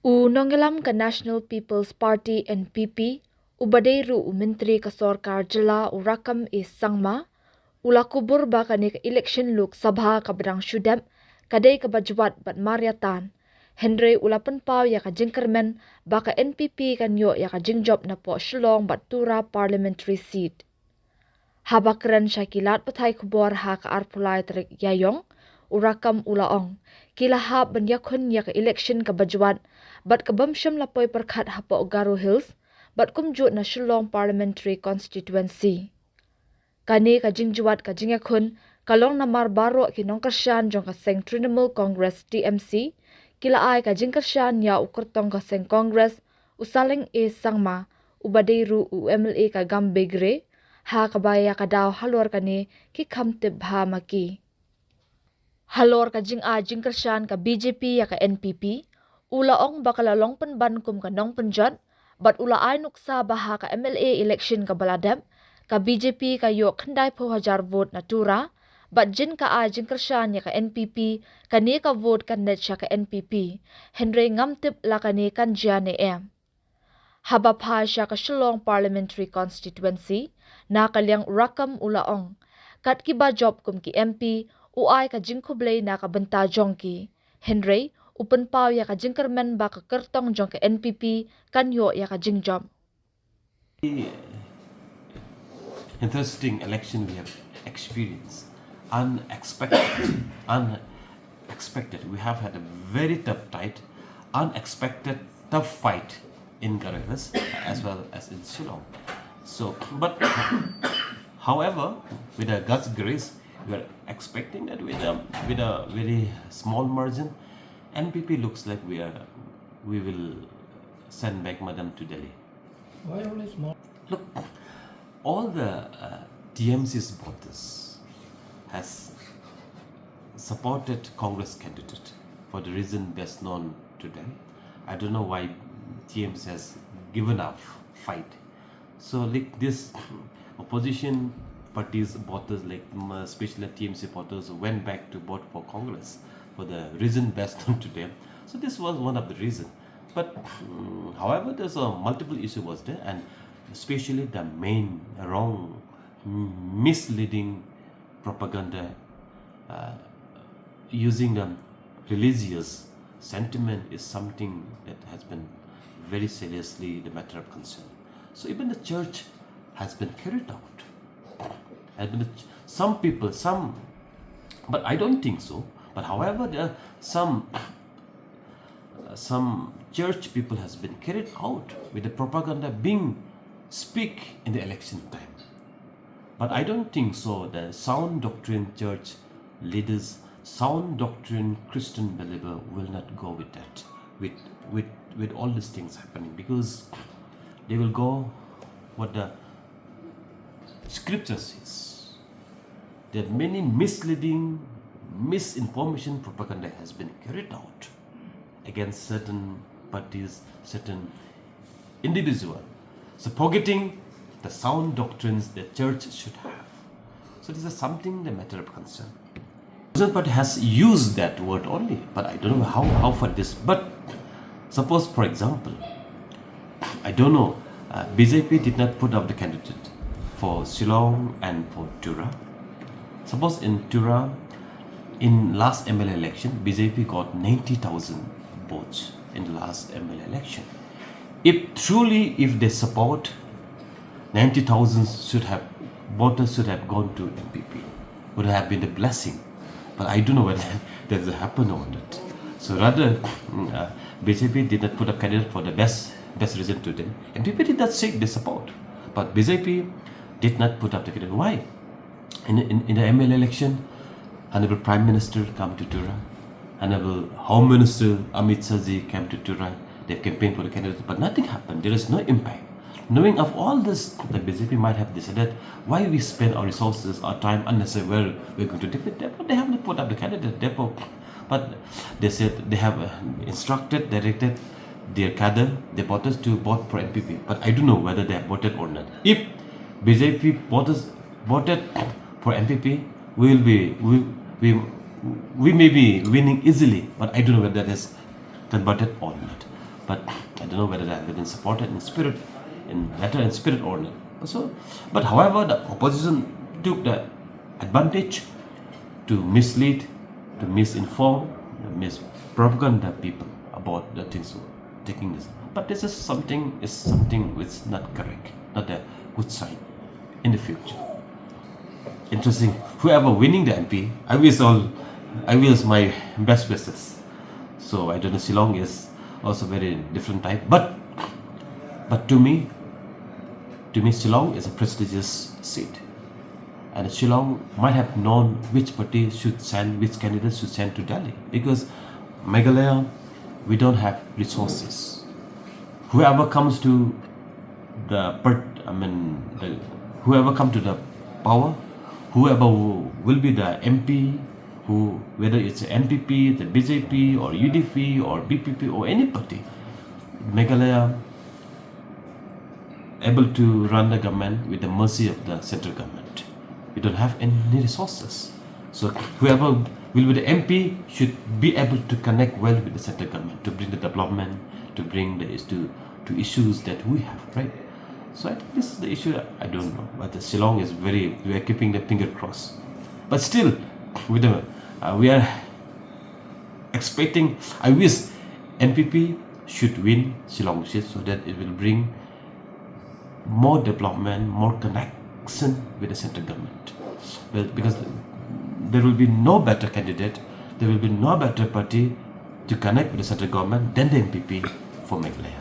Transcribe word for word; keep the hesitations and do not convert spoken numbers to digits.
U nongïalam ka National People's Party, N P P, uba dei ruh u Myntri ka Sorkar Jylla, u Rakkam A Sangma, u la kubur ba kane ka election Lok Sabha kaba dang shu dep ka dei kaba jwat bad mar ïa tan. Hynrei u la pynpaw ïa ka jingkyrmen ba ka N P P kan ïoh ïa ka jingjop napoh Shillong bad Tura Parliamentary Seat. Haba kren sha ki lad pathai khubor ha ka arphew lai tarik Ïaïong, u Rakkam u la ong, ki la hap ban ïakhun ïa ka election kaba jwat bad ka bym shym la poi pyrkhat hapoh Garo Hills bad kumjuh na Shillong Parliamentary Constituency. Kane ka jingjwat ka jingïakhun ka long namar baroh ki nongkyrshan jong ka seng Trinamool Congress, T M C, ki la ai ka jingkyrshan ïa u kyrtong ka seng Congress, u Saleng A Sangma, uba dei ruh u M L A ka Gambegre, ha kaba ïa ka daw halor kane ki kham tip bha ma ki. Halor ka jingai jingkyrshan ka B J P ïa ka N P P, u la ong ba ka la long pynban kum ka nongpynjot, bad u la ai nuksa ba ha ka M L A election kaba la dep, ka B J P ka ïoh khyndai phew hajar vote na Tura, bad jin ka ai jingkyrshan ïa ka N P P, kane ka vote kan leit sha ka N P P. Hynrei ngam tip la kane kan jia ne em. Haba phai sha ka Shillong Parliamentary Constituency, na ka liang u Rakkam u la ong, kat kiba jop kum ki M P, u ai ka jingkhublei na ka bynta jong ki. Hynrei u pynpaw ïa ka jingkyrmen ba ka kyrtong jong ka N P P kan ïoh ïa ka jingjop. Interesting election we have experienced. Unexpected. Unexpected. We have had a very tough fight. Unexpected tough fight in Garo Hills as well as in Shillong. So, but however, with a God's grace, we are expecting that with a, with a very small margin, N P P looks like we are, we will send back Madam to Delhi. Why only small? Look, all the uh, T M C supporters has supported Congress candidate for the reason best known to them. I don't know why T M C has given up fight. So like this opposition parties supporters, like, um, especially T M C supporters, went back to vote for Congress for the reason best known to them. So this was one of the reasons. But um, however, there's a multiple issue was there, and especially the main wrong, misleading propaganda uh, using a religious sentiment is something that has been very seriously the matter of concern. So even the church has been carried out. Has been the ch- some people, some, but I don't think so. But however, there are some uh, some church people has been carried out with the propaganda being speak in the election time. But I don't think so. The sound doctrine church leaders, sound doctrine Christian believer will not go with that, with with with all these things happening, because they will go what the scripture says. That many misleading, misinformation propaganda has been carried out against certain parties, certain individual. So forgetting the sound doctrines the church should have. So this is something the matter of concern. Opposition party has used that word only, but I don't know how, how far this. But suppose, for example, I don't know, uh, B J P did not put up the candidate for Shillong and for Tura. Suppose in Tura, in last M L A election, B J P got ninety thousand votes in the last M L A election. If truly, if they support, ninety thousand should have voters should have gone to N P P. Would have been a blessing. But I don't know whether that will happen or not. So rather, mm, uh, B J P did not put up candidate for the best best reason to them. N P P did not seek the support, but B J P did not put up the candidate. Why? In, in, in the M L A election, Honorable Prime Minister came to Tura. Honorable Home Minister Amit Shah ji came to Tura. They campaigned for the candidate, but nothing happened. There is no impact. Knowing of all this, the B J P might have decided why we spend our resources, our time unnecessary where we're going to defeat them, but they haven't put up the candidate. Therefore, but they said they have uh, instructed, directed their cadre, their voters to vote for N P P. But I don't know whether they have voted or not. If B J P voters voted for N P P, we will be we we we may be winning easily. But I don't know whether that is converted or not. But I don't know whether that has been supported in spirit, in letter and spirit or not. So, but however, the opposition took the advantage to mislead, to misinform, to mispropaganda people about the things taking this. But this is something is something which is not correct, not a good sign in the future. Interesting. Whoever winning the M P, I wish all, I wish my best wishes. So I don't know. Shillong is also very different type, but but to me, to me, Shillong is a prestigious seat, and Shillong might have known which party should send, which candidate should send to Delhi, because Meghalaya, we don't have resources. Whoever comes to the per- I mean, the, whoever come to the power, whoever will be the M P, who, whether it's N P P, the B J P, or U D P, or B P P, or any party, Meghalaya able to run the government with the mercy of the central government. We don't have any resources. So whoever will be the M P should be able to connect well with the central government to bring the development, to bring the is- to, to issues that we have, right? So I think this is the issue. I don't know, but the Shillong is very. We are keeping the finger crossed, but still, with the uh, we are expecting. I wish N P P should win Shillong seat so that it will bring more development, more connection with the central government. But because there will be no better candidate, there will be no better party to connect with the central government than the N P P for Meghalaya.